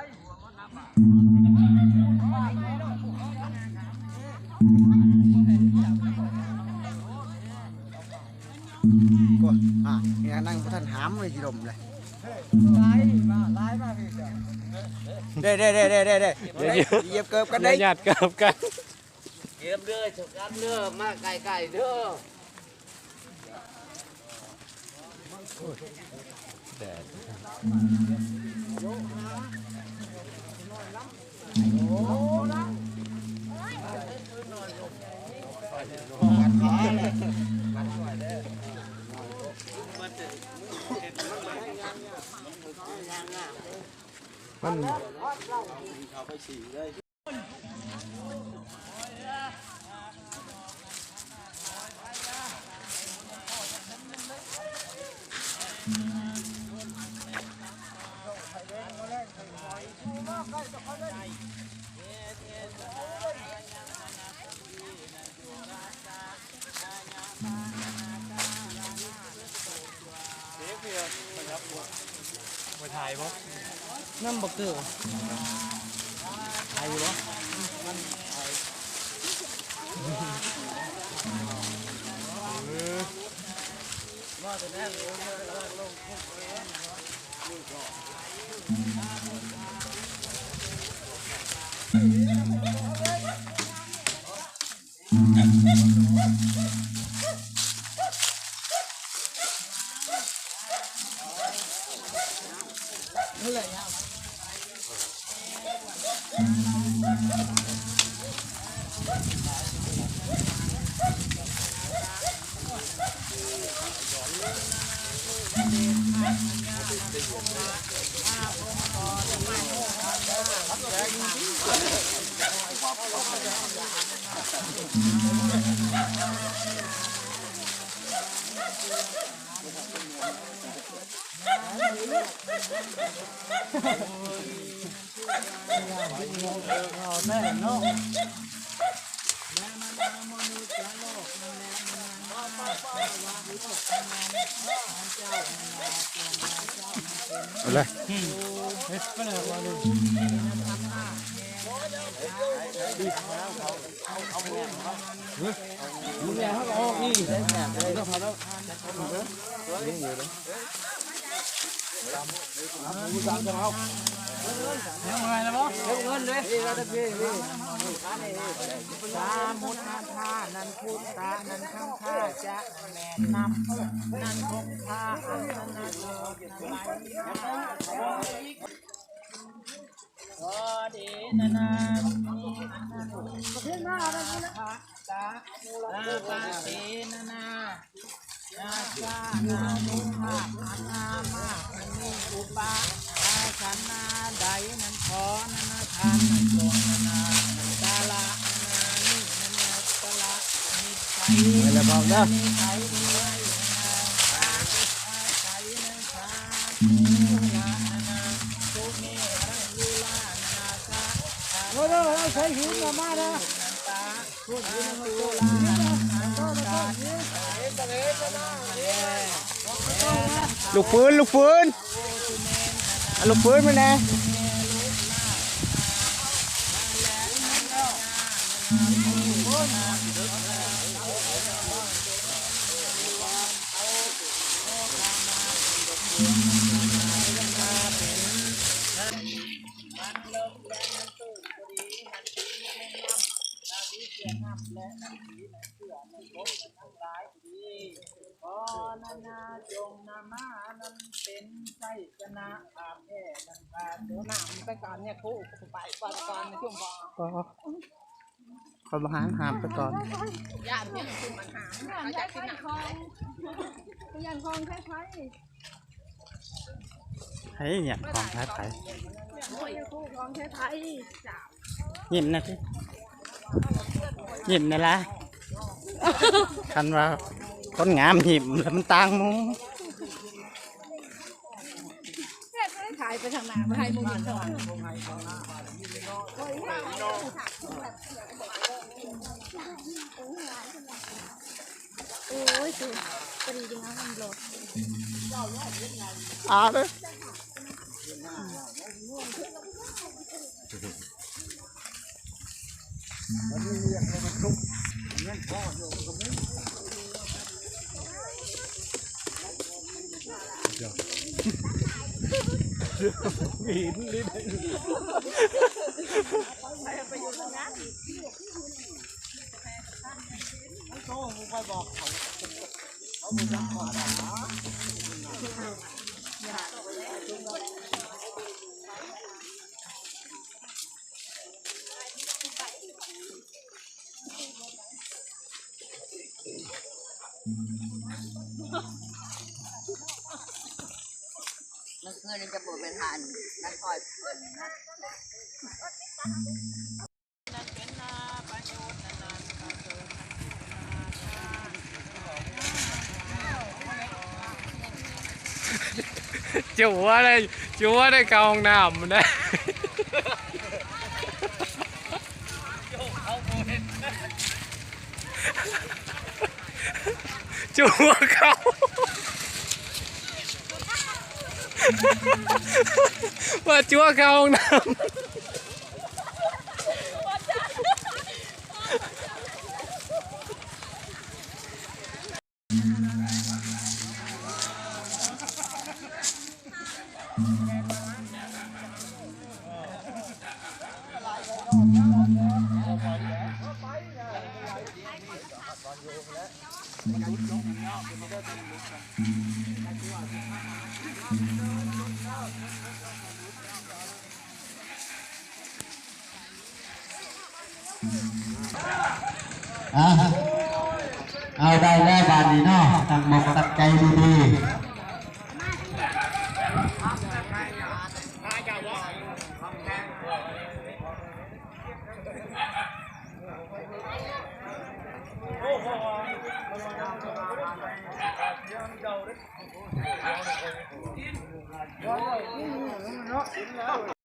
ໂອ້ຍ ອ່າ ນີ້ນັ່ງບໍ່ທັນຫາມເລີຍ ຊິລົມເລີຍ ເດ້ ເດ້ ເດ້ ເດ້ ເດ້ ເດ້ ຢ່າ ຢ່າ ຢ່າ ຢຽບເກີບກັນເດ້ ຢ່າຫຍາດເກີບກັນ ເກັບເດີ ສະກັດເດີ ມາໃກ້ໆເດີ. ແດດ ມັນ ໄປຖ່າຍບໍ່? ນຳບັກເກີ ຖ່າຍຢູ່ບໍ່? ມັນຖ່າຍ ເອີ. ເອົາເລີຍ ອືມ ເຮັດໄປແລ້ວວ່ານີ້ ເອົາ ເອົາແມ່ນເຮົາກໍອອກນີ້ ເອົາແມ່ນເລີຍ ເອົາແມ່ນເລີຍ ເອົາແມ່ນເລີຍ. ສາມຸດທາທານັນພຸດຕານັນຄັງຄາຈະແມ່ນນຳ ນັນຄົງຄາອັນນະໂສ ຂໍເດນະນາ ເດນະນາ ອາປະເດນະນາ ນາຊານານຸພາບ ອານາມາ ອານີອຸປະ ອາສະນາໃດນັ້ນ ຂໍນະນາທ່ານຈົ່ງນະນາ ກາລະນະນາ ນິນະນາ ກາລະ ນິໄສ ໄປແລ້ວ ພ້ອມເດີ ນິໄສ ໂດຍ ໂດຍ ເອົາໃສ່ຫີນມາເດີ ລູກປືນ ລູກປືນ ເອົາລູກປືນມາແດ່. ຂໍນະນາຈົ່ງນຳມານຳເປັນໄຊຊະນະ ພາແຜ່ນຳພາເດີນນຳໄປກ່ອນເນຍ ຄູໄປກ່ອນກ່ອນໃນຊ່ວງບໍ່ ກໍ ຂ້ອຍບໍ່ຫານ ຫາມໄປກ່ອນ ຢ້ານຫຍັງຄືມັນຫາມ ຢ້ານຂອງ ຢ້ານຂອງໃຜໆ ໃຜຢ້ານຂອງໃຜໆ ໂອ້ຍ ຂອງໃຜໆ ຍິ້ມແດ່ຕິ ຍິ້ມແດ່ລະ ຄັນວ່າຄົນງາມຍິ້ມແລ້ວມັນຕ່າງໝູ່ ຖ່າຍໄປທາງໜ້າ ບໍ່ໃຫ້ໝູ່ເຫັນເຈົ້າ ໂອ້ຍ ຄື ພໍດີງາມມັນຫຼອດ ອາເດີ. เมื่อคืนนี้จะบวชเป็นพระนะ คอยเพิ่นนะ ຈົວໄດ້ ຈົວໄດ້ເຂົ້າຫ້ອງນ້ຳນະ ຈົວເຂົ້າ ວ່າຈົວເຂົ້າຫ້ອງນ້ຳ. ອ່າ ເອົາ ໄດ້ແລ້ວບາດນີ້ເນາະ ຕັ້ງໝົກຕັ້ງໃຈດີໆ. ເນາະ